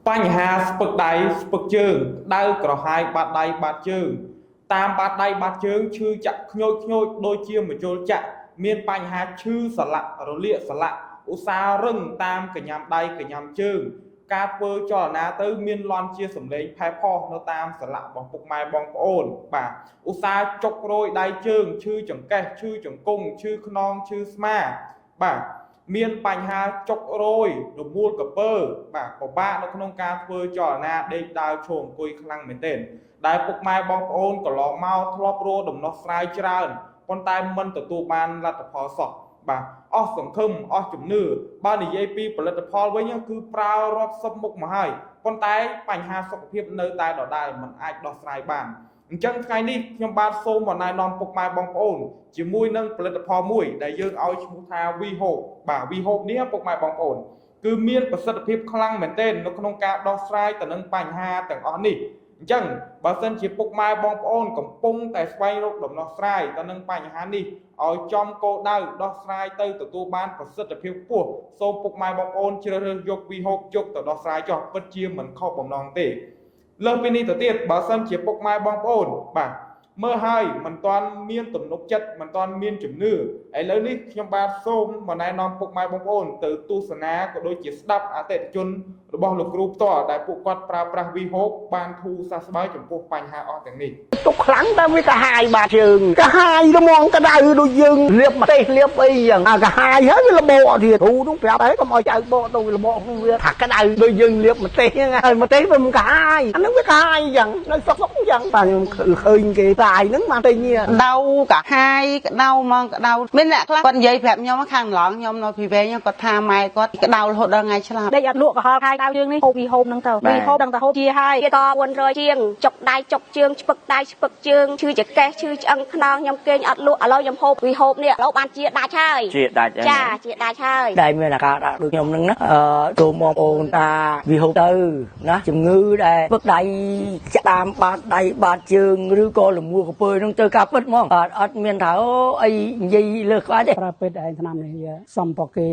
បញ្ហាស្ពឹកដៃស្ពឹកជើងក្តៅក្រហាយបាតដៃបាតជើងតាមបាតដៃបាតជើងឈឺចាក់ខ្ញូចខ្ញូចដូចជាម្ជុលចាក់មានបញ្ហាឈឺសន្លាក់រលាកសន្លាក់ឧស្សាហ៍រឹងតាមកញ្ញាំដៃកញ្ញាំជើងការធ្វើចលនាទៅមានលន់ជាសម្លេងផែផុសនៅតាមសន្លាក់របស់ពុកម៉ែបងប្អូនបាទឧស្សាហ៍ចុករយដៃជើងឈឺចង្កេះឈឺជង្គង់ឈឺខ្នងឈឺស្មាបាទមានបញ្ហាចុករយរមួលកពើបាទពិបាកនៅក្នុងការធ្វើចលនាដេកដើរឈរអង្គុយខ្លាំងមែនទែនដែលពុកម៉ែបងប្អូនកន្លងមកធ្លាប់រកដំណោះស្រាយច្រើនប៉ុន្តែមិនទទួលបានលទ្ធផលសោះបាទអស់សង្ឃឹមអស់ជំនឿបើនិយាយពីផលិតផលវិញគឺប្រើរាប់សិបមុខមកហើយប៉ុន្តែបញ្ហាសុខភាពនៅតែដដែលមិនអាចដោះស្រាយបានអញ្ចឹងថ្ងៃនេះខ្ញុំបាទសូមណែនាំពុកម៉ែបងប្អូនជាមួយនឹងផលិតផលមួយដែលយើងឲ្យឈ្មោះថា V-Hope បាទ V-Hope នេះពុកម៉ែបងប្អូនគឺមានប្រសិទ្ធភាពខ្លាំងមែនទែននៅក្នុងការដោះស្រាយទៅនឹងបញ្ហាទាំងអស់នេះអញ្ចឹងបើសិនជាពុកម៉ែបងប្អូនកំពុងតែស្វែងរកដំណោះស្រាយទៅនឹងបញ្ហានេះឲ្យចំគោលដៅដោះស្រាយទៅទទួលបានប្រសិទ្ធភាពខ្ពស់សូមពុកម៉ែបងប្អូនជ្រើសរើសយក V-Hope យកទៅដោះស្រាយចោះពិតជាមិនខុសបំណងទេលើសពីនេះទៅទៀតបើសិនជាពុកម៉ែបងប្អូនបាទមើលហើយមិនទាន់មានទំនុកចិត្តមិនទាន់មានជំនឿឥឡូវនេះខ្ញុំបាទសូមមកណែនាំពុកម៉ែបងប្អូនទៅទស្សនាក៏ដូចជាស្ដាប់អតិថិជនរបស់លោកគ្រូផ្ទាល់ដែលពួកគាត់ប្រើប្រាស់ V-Hope បានធូរសះស្បើយចំពោះបញ្ហាអស់ទាំងនេះ ទុកខ្លាំងតែវាកាហាយបាតជើងកាហាយហ្មងក្តៅដូចយើងលាបម្ទេសលាបអីចឹងអាកាហាយហើយវារបកទៀតគ្រូនោះប្រាប់ហើយកុំឲ្យចៅបកទៅវារបកក្នុងវាថាក្តៅដូចយើងលាបម្ទេសហ្នឹងហើយម្ទេសវាមិនកាហាយអាហ្នឹងវាកាហាយចឹងនៅសុកសុកចឹងបាទខ្ញុំឃើញគេផ្សាយហ្នឹងបានទិញ ដៅកាហាយក្តៅហ្មងក្តៅមានអ្នកខ្លះគាត់និយាយប្រាប់ខ្ញុំខាងឡងខ្ញុំនៅពីវែងគាត់ថាម៉ែគាត់ក្តៅរហូតដល់ថ្ងៃឆ្លាប់ ដេកអត់លក់កុហកហើយដៅជើងនេះហូបវីហូបហ្នឹងទៅវីហូបដឹងតែហូបជាហើយ គេត400ជាងចុកដៃចុកជើងឆ្ពឹកដៃឆ្ពឹកជើងឈឺចង្កេះឈឺឆ្អឹងខ្នងខ្ញុំគេងអត់លក់ឥឡូវខ្ញុំហូបវីហូបនេះឥឡូវបានជាដាច់ហើយ ជាដាច់ ចាជាដាច់ហើយ ដែលមានអាការដាក់ដូចខ្ញុំនឹងណាអឺចូលបងប្អូនតាវាហូបទៅណាជំងឺដែលពឹកដៃចាក់តាមបាតដៃបាតជើងឬក៏លមួកពើនឹងទៅការពិតហ្មងអត់មានថាអូអីនិយាយលើសក្បាច់ទេ ប្រើពេទ្យឯងឆ្នាំនេះវាសំពគេ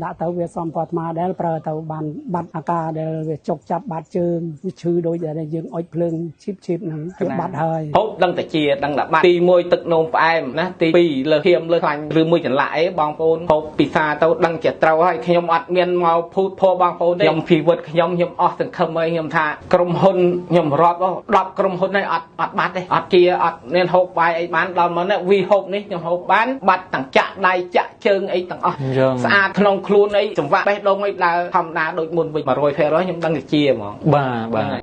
ដាក់ទៅវាសំពអាត្មាដែលប្រើទៅបានបាត់អាការដែលវាចុកចាប់បាត់ជើងវាឈឺដូចដែលយើងអុចភ្លើងឈីបឈីបហ្នឹងវាបាត់ហើយ ហូបដឹងតែជាដឹងតែបាត់ទី1ទឹកនោមផ្អែមណាទី2លើឈាមលើខ្លាញ់ឬមួយចន្លាក់អីបងប្អូនហូបពិសាទៅដឹងជាត្រូវហើយខ្ញុំអត់មានមកភូតភរបងប្អូនទេខ្ញុំជីវិតខ្ញុំខ្ញុំអស់សង្ឃឹមហើយខ្ញុំថាក្រុមហ៊ុនខ្ញុំរាប់10ក្រុមហ៊ុនហើយអត់អត់បាត់ទេអត់ជាអត់មានហូបបាយអីបានដល់មកនេះវីហូបនេះខ្ញុំហូបបានបាត់ទាំងចាក់ដៃចាក់ជើងអីទាំងអស់ស្អាតក្នុងខ្លួនអីចង្វាក់បេះដូងអីដើរធម្មតាដូចមុនវិញ100%ខ្ញុំដឹងជាហ្មង បាទបាទ។